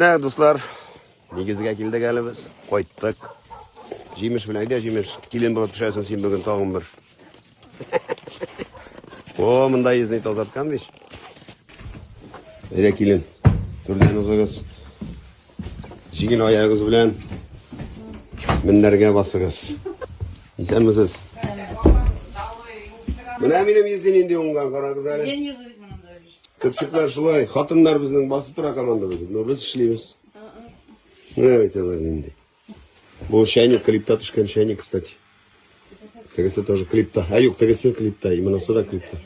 Менә, дуслар, нигезгә килдек әле без. Кайттык. Җимеш белән, әйдә җимеш. Килен булып төшәсең син бүген тагын бер. О, монда йөзне тазарткан бит. Әйдә килен. Түрдән узыгыз. Җиңел аягыгыз белән мендәргә басыгыз. Исәнмесез. Менә минем йөзне нинди уңган, карагыз әле. Төпчекләр шулай, хатыннар безнең басып тора командабыз. Но без эшлибез. Менә бит алар нинди. Бу чайник клипта төшкән чайник, кстати. Тегесе тоже клипта. Ә юк, тегесе клипта, и монысы да клипта.